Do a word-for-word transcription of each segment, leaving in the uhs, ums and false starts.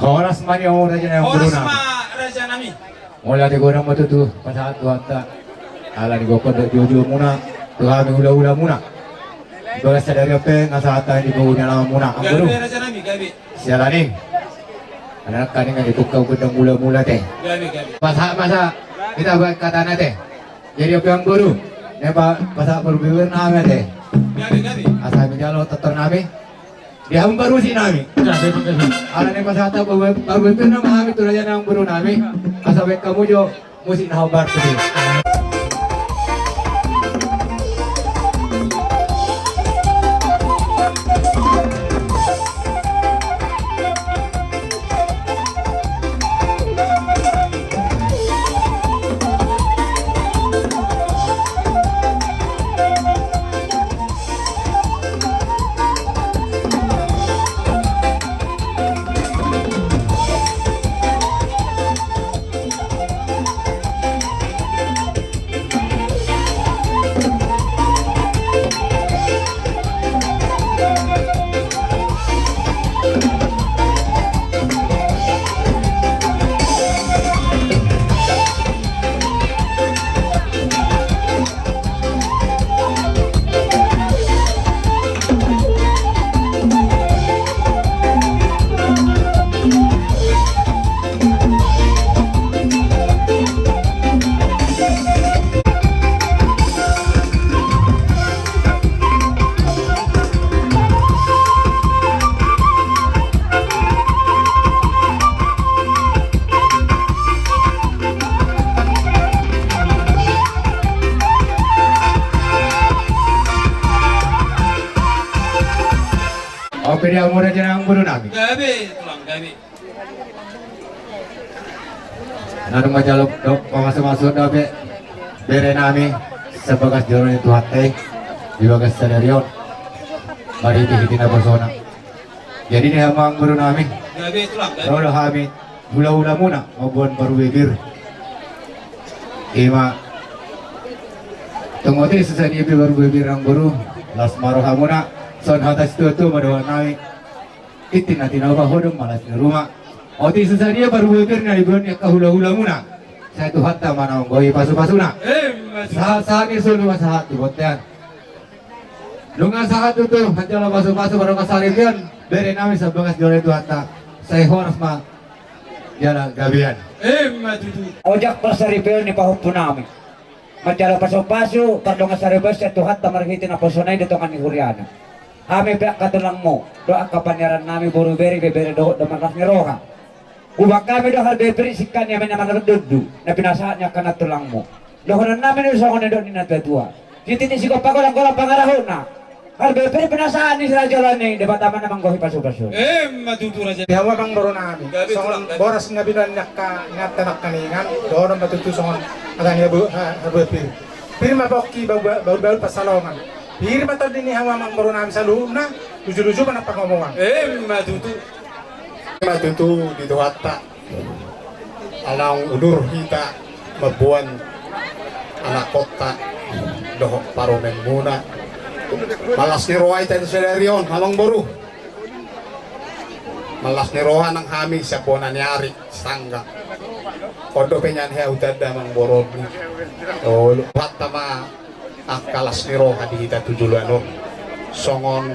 Horas ma di hamu raja nami. Horas ma raja nami. Mauliate godang ma tutu pasahat Tuhanta. Ala ni gokhon dohot juo-juo muna tu hami hula-hula muna. Dohot sadari on pe nga sahat hami di pogu ni alaman muna. Gabe raja nami, gabe. Siala ni i. Anak kami nga di pungka gondang mula-mula te. Gabe, gabe. Pasahat ma sa hita baen hatana te. Jadi on pe amang boru, na pasahat parbue-bue nami te. Gabe, gabe. Asa hami jalo tortor nami. Di hamu parmusik nami. Ala ni pasahat parbue-bue nama hami tu raja nami, boru nami. Asa baen hamu jo musik na hombar tu dia. Oke, di hamu raja nami, boru nami. Gabe, tulang, gabe. Na dung manjalo pamasu-masu dope bere nami sian bagas joro ni Tuhanta i di bagas sadari on marhite-hite naposona. Jadi di hamu amang boru nami, gabe, tulang, gabe, ro do hami hula-hula muna mamboan parbue pir. Ima tung otik so sadia pe parbue pir amang boru, las ma rohamuna. Songon hata situa-tua ma dohonon nami: Tintin na tinopa, hodong ma las ni ruma. Otik so sadia parbue pir na diboan ni angka hula-hula muna, sai Tuhanta ma na manggohi pasu-pasuna. Emma tutu. Sahat-sahat ni solu ma sahat tu bontean. Nunga sahat tutu manjalo pasu-pasu pardongan saripeon bere nami sian bagas joro ni Tuhanta, sai horas ma jala gabean. Emma tutu. Ojak parsaripeon ni pahompu nami manjalo pasu-pasu pardongan saripeon sian Tuhanta marhite naposona i di tonga ni huriana. Hami pe angka tulangmu dohot angka paniaran nami, boru, bere, ibebere dohot damang las ni roha. Hubaen hami do parbue pir singkat ni ami na manurut dondu na pinasahat ni angka nantulangmu. Dohonon nami do songon nidok ni natua-tua: Tintin sigompa, golang-golang pangarahutna. Parbue pir pinasahat ni si raja ni Debata ma na manggohi pasu-pasu. Emma tutu, raja. Di hamu amang boru nami, songon boras na binoan ni angka inanta nangkiningan, dohonon ma tutu songon hata ni parbue pir: Pir ma pongki, bahul-bahul pansalongan. Pir ma tondi ni hamu amang boru nami saluhutna, luju-luju ma na pangomoan. Emma tutu. Emma tutu di Tuhanta. Ala naung udur hita mamboan anakkonta dohot parumaenmuna. Mallas ni roha hita di sadari on amang boru. Mallas ni roha nang hami sian bona ni ari sangga. On dope nian hea hutanda amang boru. Olo, Tuhanta ma angka las ni roha di hita tu joloan on. Songon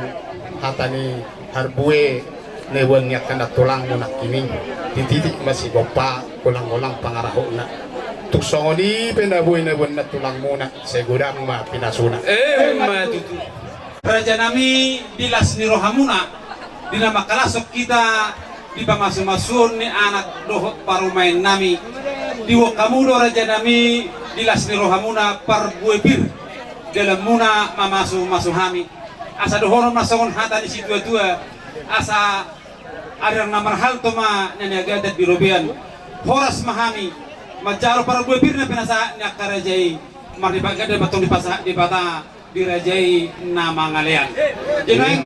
hata ni parbue na iboan ni angka nantulangmu nangkining: Tintin ma sigompa, golang-golang pangarahutna. Tung songon i pe na boi na iboan nantulangmuna, sai godang ma pinasuna. Emma tutu. Raja nami, di las ni rohamuna di na mangkalashon hita di pamasu-masuon ni anak dohot parumaen nami. Diboan hamu do raja nami di las ni rohamuna parbue pir dalanmuna mamasu-masu hami. Asa dohonon ma songon hata ni situa-tua: Asa ariarna marhalto ma na niagatan di robean. Horas ma hami manjalo parbue pir na pinasahat ni angka raja i, marlipat ganda ma tong dipasahat Debata di raja i na mangalean. Jadi nuaeng